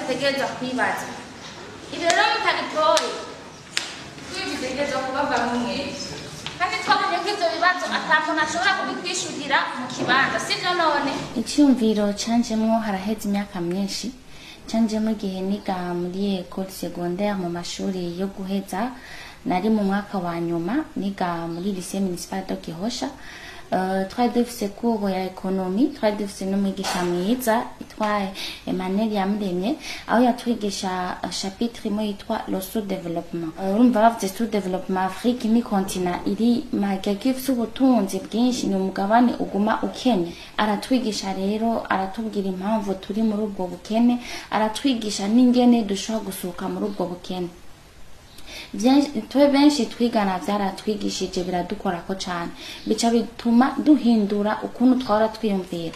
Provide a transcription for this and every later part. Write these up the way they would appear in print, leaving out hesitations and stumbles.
ategerezwa kwibaza. Ibyo rero mutabitoye, bitegerezwa kubavamwo mwebwe. Kandi twabonye ko ivyo bibazo ata muntu ashobora kubikwishurira mu kibanza, sivyo none? Icyumviro canjemwo haraheze imyaka myinshi, canjemwo igihe niga muri école secondaire, mu mashuri yo guheza. Nari mu mwaka wa nyuma, niga muri lycée municipal de Gihosha. Twari dufise cours ya économie, twari dufise n'umwigisha mwiza yitwa Emmanuel Yamuremye, aho yatwigisha chapitre imwe yitwa le sous-développement. Urumva bavuze sous-développement, Afrique ni continent iri magagi, ifise ubutunzi bwinshi, ni umugabane uguma ukenye. Aratwigisha rero, aratubwira impamvu turi muri ubwo bukene, aratwigisha n'ingene dushobora gusohoka muri ubwo bukene. Twe benshi twigana vyaratwigishije, biradukorako cane, bica bituma duhindura ukuntu twahora twiyumvira.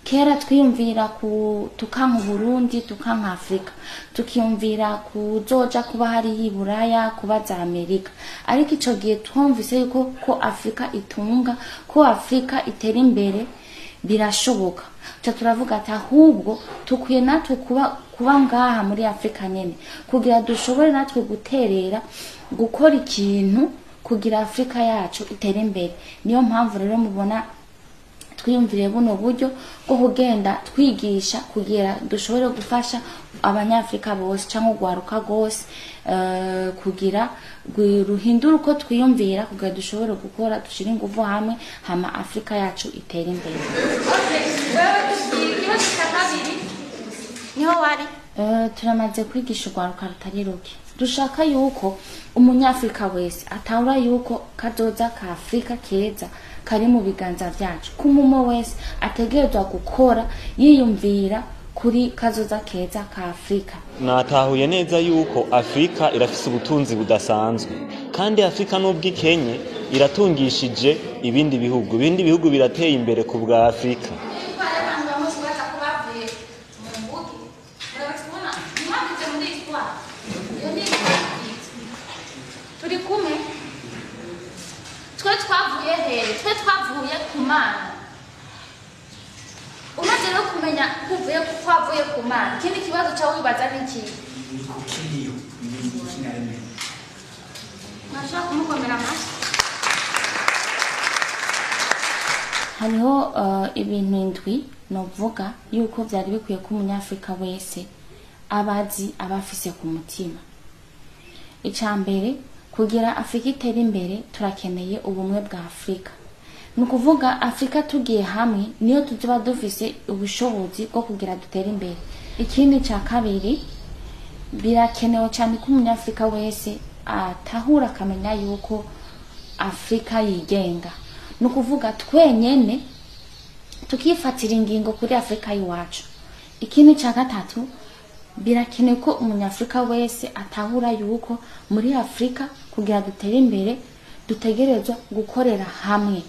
Kera twiyumvira ku tukanka Burundi, tukanka Afrika, tukiyumvira kuzoja kuba hariya i Buraya, kuba za Amerika. Ariko ico gihe twumvise yuko ko Afrika itunga, ko Afrika itera imbere, birashoboka. Tuca turavuga ati ahubwo tukwiye natwe kuba ngaha muri Afrika nyene, kugira dushobore natwe guterera, gukora ikintu kugira Afrika yacu itere imbere. Niyo mpamvu rero mubona twiyumviriye buno buryo bwo kugenda twigisha, kugira dushobore gufasha Abanyafrika bose cyangwa urwaruka rwose, kugira ruhindure uko twiyumvira, kugira dushobore gukora, dushire ingufu hamwe, hama Afrika yacu itere imbere. Okay, wewe tubwire ikibazo cya kabiri, niho wari. Turamaze kwigisha urwaruka rutari ruke. Dushaka yuko Umunyafrika wese atahura yuko kazoza ka Afrika keza kari mu biganza vyacu, ko umwe wese ategerezwa gukora yiyumvira kuri kazoza keza ka Afrika. Natahuye neza yuko Afurika irafise ubutunzi budasanzwe, kandi Afurika nubwo ikenye iratungishije ibindi bihugu. Ibindi bihugu birateye imbere ku bwa Afurika. Hari abantu bamwe baza ko bavuye mu mbugi, murabaza kubona ntimwavuze muri histoire. Iyo ni histoire. Turi kumwe? Twe twavuye hehe? Twe twavuye ku Mana. Umaze rero kumenya ko uvuye, ko twavuye ku Mana, ikindi kibazo cyawe wibaza ni ikihe? Ni kukiriyo ni ikinaremwe. Mwashobora kumukomera amashyi. Hariho ibintu indwi novuga yuko vyari bikwiye ko Umunyafrika wese abazi, aba afise ku mutima. Ica mbere, kugira Afrika itere imbere, turakeneye ubumwe bwa Afrika. Ni ukuvuga Afrika tugiye hamwe niyo tuzoba dufise ubushobozi bwo kugira dutere imbere. Ikindi ca kabiri, birakenewe cyane ko Umunyafrika wese atahura, akamenya yuko Afrika yigenga. Ni ukuvuga twenyene tukifatira ingingo kuri Afrika y'iwacu. Ikindi cya gatatu, birakenewe ko Umunyafrika wese atahura yuko muri Afrika, kugira dutere imbere, dutegerezwa gukorera hamwe.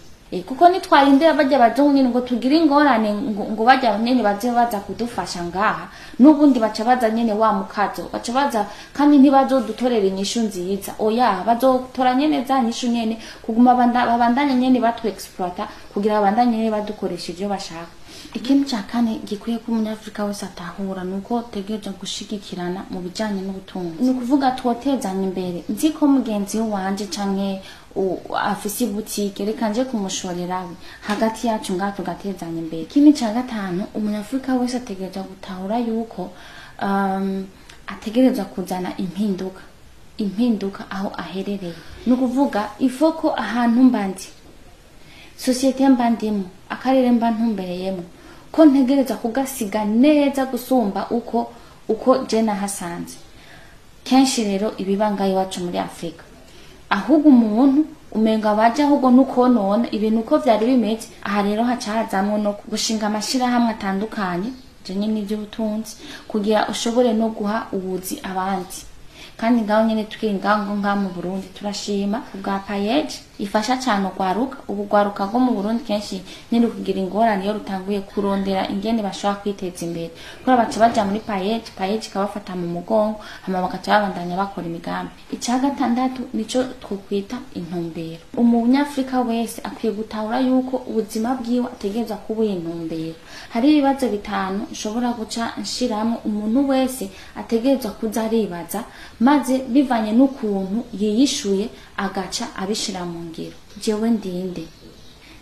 Kuko nitwarindira bajya abazungu nyene ngo tugire ingorane, ngo bajya nyene baze baza kudufasha ngaha, n'ubundi baca baza nyene wa mukazo, baca baza kandi ntibazodutorera inyishu nziza. Oya, bazotora nyene za nyishu nyene, kuguma babandanye nyene batu exploita, kugira babandanye nyene badukoresha ivyo bashaka. Ikindi ca kane gikwiye ko Umunyafrika wese atahura ni uko tegerezwa gushigikirana mu bijanye n'ubutunzi. Ni ukuvuga twotezanya imbere. Nzi ko mugenzi wanje canke afise ibutike, reka nje kumushorerawe, hagati yacu ngaha tugatezanya imbere. Ikindi ca gatanu, Umunyafrika wese ategerezwa gutahura yuko ategerezwa kuzana impinduka aho aherereye. Ni ukuvuga ifoko ahantu mba ndi, société mba ndimo, akarere mba ntumbereyemo, ko ntegereza kugasiga neza gusumba uko je nahasanze. Kenshi rero ibibanga iwacu muri Afrika, ahubwo umuntu umenga baje ahubwo nukonona ibintu uko vyari bimeze. Aha rero haca hazamwo no gushinga amashirahamwe atandukanye jenye n'ivy'ubutunzi, kugira ushobore no guha ubuzi abandi. Kandi ngaho nyene tukiri ngaho ngaho mu Burundi turashima ubwa PAEEJ ifasha cyane urwaruka. Ubu rwaruka rwo mu Burundi kenshi nyine kugira ingorane iyo rutanguye kurondera ingene bashobora kwiteza imbere, kubera baca baja muri PAEEJ, PAEEJ ikabafata mu mugongo, hama bagaca babandanya bakora imigambi. Ica gatandatu nico twokwita intumbero. Umunyafrika wese akwiye gutahura yuko ubuzima bwiwe ategerezwa kuba intumbero. Hari ibibazo 5 nshobora guca nshiramwo umuntu wese ategerezwa kuza aribaza, maze bivanye n'ukuntu yiyishuye agaca abishira mu ngiro. Jewe ndinde?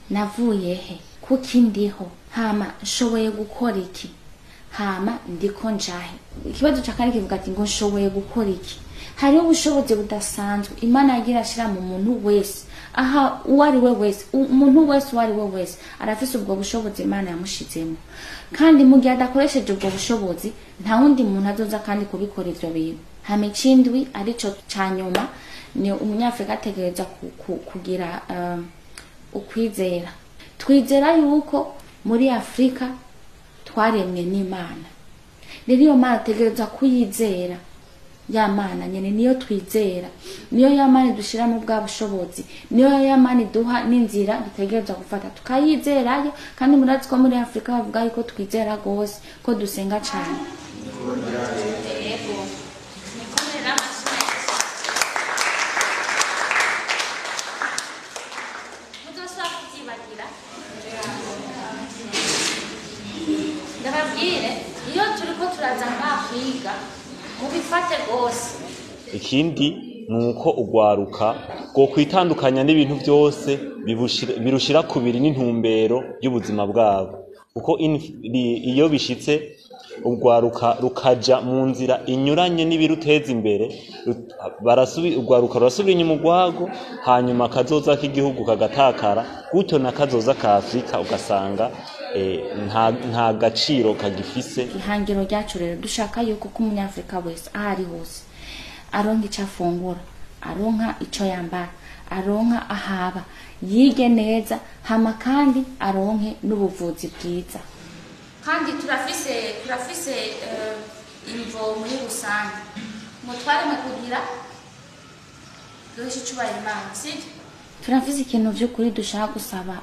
Navuye he? Kuki ndiho? Hama nshoboye gukora iki? Hama ndiko njahe? Ikibazo ca kane kivuga ati ngo nshoboye gukora iki? Hariho ubushobozi budasanzwe Imana yagira ashira mu muntu wese, aha uwo ari we wese, umuntu wese uwo ari we wese arafise ubwo bushobozi Imana yamushizemo. Kandi mu gihe adakoresheje ubwo bushobozi, nta wundi muntu azoza kandi kubikora ivyo bintu. Hama ikindwi arico ca nyuma ni umunyafrika ategereza kugira ukwizera. Twizera yuko muri Afrika twaremwe n'Imana. Rero iyo Mana ategereza kuyizera, ya Mana nyene niyo twizera, niyo ya Mana dushira mu bwa bushobozi, niyo ya Mana iduha n'inzira dutegereza gufata tukayizerayo. Kandi murazi ko muri Afrika bavuga yuko twizera gose, ko dusenga cane. Yego. Nikomere amashyi menshi. Muzosubira kuvyibagira. Ndababwire, iyo turiko turaza ngaha kwiga, mubifate gose. Ikindi nuko urwaruka rwo kwitandukanya n'ibintu byose birushira kubiri n'intumbero y'ubuzima bwabo, kuko iyo bishitse urwaruka rukaja mu nzira inyuranye n'ibiruteza imbere, urwaruka rurasubira inyuma urwago, hanyuma kazoza k'igihugu kagatakara, gutyo na kazoza ka Afrika ugasanga nta gaciro kagifise. Ihangiro ryacu rero dushaka yuko ko umunyafrika wese aho ari hose aronka ico afungura, aronka ico yambara, aronka ahaba, yige neza, hama kandi aronke n'ubuvuzi bwiza. Kandi turafise imvo muri rusange mutwaremwe kugira duheshe icubahiro Imana, sivyo? Turafise ikintu vy'ukuri dushaka gusaba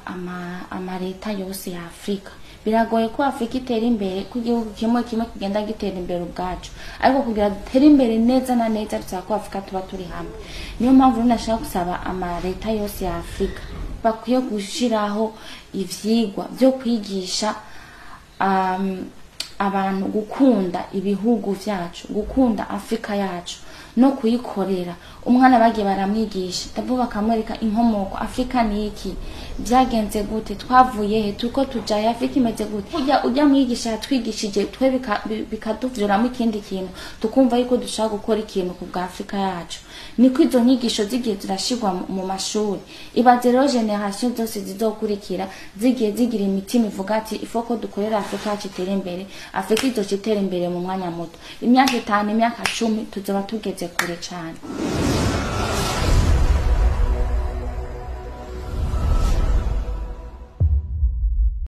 amareta yose ya Afrika. Biragoye ko Afrika itera imbere, ko igihugu kimwe kimwe kigenda gitera imbere ubwacu, ariko kugira dutere imbere neza na neza bisaba ko Afrika tuba turi hamwe. Niyo mpamvu rero nashaka gusaba amareta yose ya Afrika bakwiye gushiraho ivyigwa vyo kwigisha abantu gukunda ibihugu vyacu, gukunda Afrika yacu no kuyikorera. Umwana bagiye baramwigisha, ndabo bakamwereka inkomoko Afrika ni iki, byagenze gute, twavuye he, turiko tujaye, Afrika imeze gute. Ujya mwigisha yatwigishije twe bikatuvyuramo ikindi kintu, tukumva yuko dushaka gukora ikintu ku bwa Afrika yacu. Niko izo nyigisho zigiye zirashirwa mu mashuri. Ibaze rero generation zose zizokurikira zigiye zigira imitima ivuga ati ifoko dukorera Afrika yacu itere imbere, Afrika izoca itera imbere mu mwanya muto. Imyaka 5, imyaka 10 tuzoba tugeze kure cane.